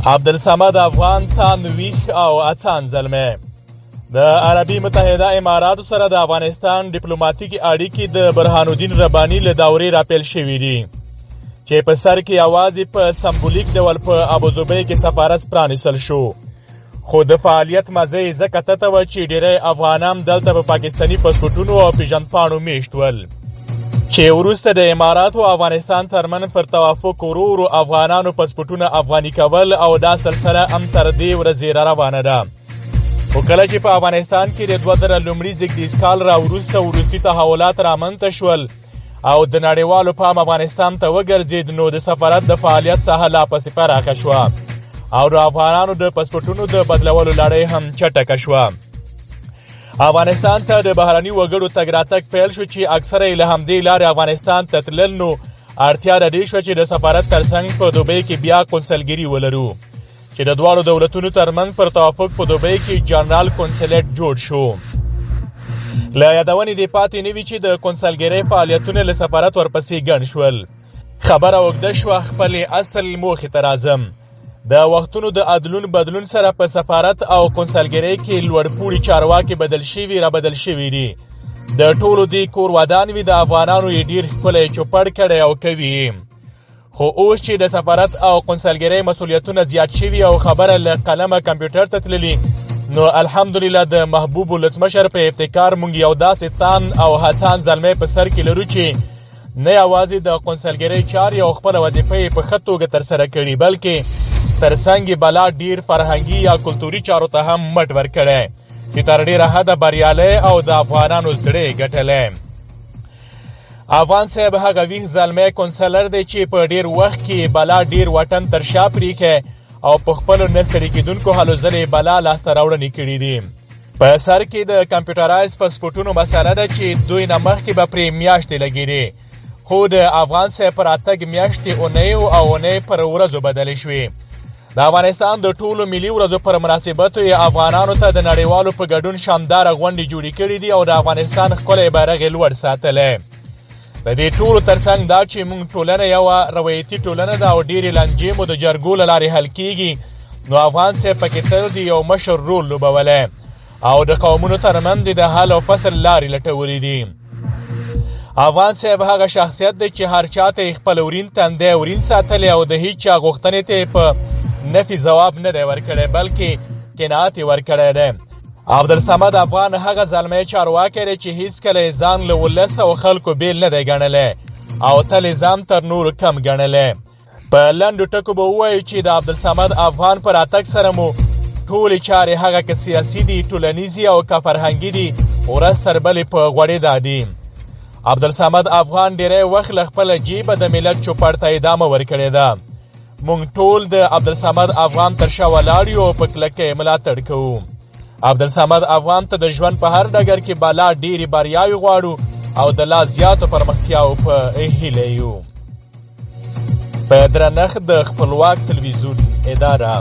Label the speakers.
Speaker 1: عبدالصمد افغان تاند، ویښ او هڅاند زلمی. د عربي متحده اماراتو سره د افغانستان ډیپلوماټیکې اړیکې د برهان الدین رباني له دورې راپیل شوې دي، چې په سر کې یوازې په سمبولیک ډول په ابوظبۍ کې سفارت پرانیستل شو، خو د فعالیت مزه یې ځکه تته وه چې ډیری افغانان دلته په پاکستاني پاسپورټونو او پیژندپاڼو میشت ول، چې وروسته د اماراتو او افغانستان ترمنځ پر توافق ورو ورو افغانانو پاسپورټونه افغاني کول او دا سلسله هم تر دې ورځې را روانه ده. خو کله چې په افغانستان کې د 2000 لومړي زیږدیز کال را وروسته وروستي تحولات رامنځته شول او د نړیوالو پام افغانستان ته وګرځید، نو د سفارت د فعالیت ساحه لا پسې پراخه شوه او د افغانانو د پاسپورټونو د بدلولو لړۍ هم چټکه شوه. افغانستان ته د بهرني وګړو تګ راتګ پیل شو، چې اکثره یې له همدې لارې افغانستان ته تلل، نو اړتیا د دې شوه چې د سفارت ترڅنګ په دوبۍ کې بیا قونسلګري ولرو، چې د دواړو دولتونو ترمنځ پر توافق په دوبۍ کې جنرال قونسلیټ جوړ شو. له یادونې دې پاتې نه وي چې د قونسلګرۍ فعالیتونه له سفارت ورپسې ګڼ شول. خبره اوږده شوه، خپلې اصل موخې ته راځم. د وختونو د ادلون بدلون سره په سفارت او قونسلګرۍ کې لوړپوړي چارواکي بدل شوي را بدل شوي دي. د ټولو دې کور ودان وي، د افغانانو یې ډیر ښکلی چوپړ کړی او کوي. خو اوس چې د سفارت او قونسلګرۍ مسولیتونه زیات شوي او خبره له قلمه کمپیوټر ته تللي، نو الحمدلله د محبوب ولسمشر په ابتکار مونږ یو داسې تاند او هڅاند زلمی په سر کې لرو چې نه یوازې د قونسلګرۍ چارې او خپله وظیفه یې په ښه توګه ترسره کړي، بلکې ترڅنګ یې بلا ډیر فرهنګي یا کلتوري چارو ته هم مټ ورکړی، چې تر ډیره حده بریالی او د افغانانو زړه یې ګټلی. افغان صاحب هغه ویښ زلمی کونسلر دی چې په ډیر وخت کې بلا ډیر واټن تر شا پریښی او په خپلو نه ستړي کېدونکو هلو ځلې بلا لاسته راوړنې کړې دي. په سر کې د کمپیوټرایز پاسپورټونو مسله ده، چې دوی نه مخکې به پرې میاشتې لګېدې، خو د افغان صاحب پر راتګ میاشتې اونیو او اونۍ پر ورځو بدلې شوې. د افغانستان د ټولو ملي ورځو پر مناسبتو یې افغانانو ته د نړیوالو په ګډون شانداره غونډې جوړې کړې دي او د افغانستان ښکلی بیرغ یې لوړ ساتلی. د دې ټولو ترڅنګ دا چې موږ ټولنه یوه روایتي ټولنه ده او ډېرې لانجې مو د جرګو له لارې حل کیږي، نو افغان صاحب پکې تل د یو مشر رول لوبولی او د قومونو ترمنځ د حل او فصل لارې لټولې دي. افغان صاحب هغه شخصیت دی چې هر چاته خپل ورین تندی ورین ساتلی او د هیچ چا غوښتنې ته په نفي ځواب نه دی ورکړی، بلکې قناعت یې ورکړی دی. عبدالصمد افغان هغه زلمی چارواکی دی چې هیڅکله یې ځان له ولس او خلکو بیل نه دی ګڼلی او تل یې ځان تر نورو کم ګڼلی. په لنډو ټکو به ووایو چې د عبدالصمد افغان پر راتګ سره مو ټولې چارې، هغه که سیاسي دي، ټولنیزې او که فرهنګي دي، ورځ تر بلې په غوړېدا دي. عبدالصمد افغان ډیری وخت له خپله جیبه د ملت چوپړ ته ادامه ورکړې ده. مونږ ټول د عبدالصمد افغان تر شا ولاړ یو او په کلکه یې ملاتړ کوو. عبدالصمد افغان ته د ژوند په هر ډګر کې بالا ډېرې بریاوې غواړو او د لا زیاتو پرمختیاو په هیله یو. په درنښت، د خپلواک تلویزیون اداره.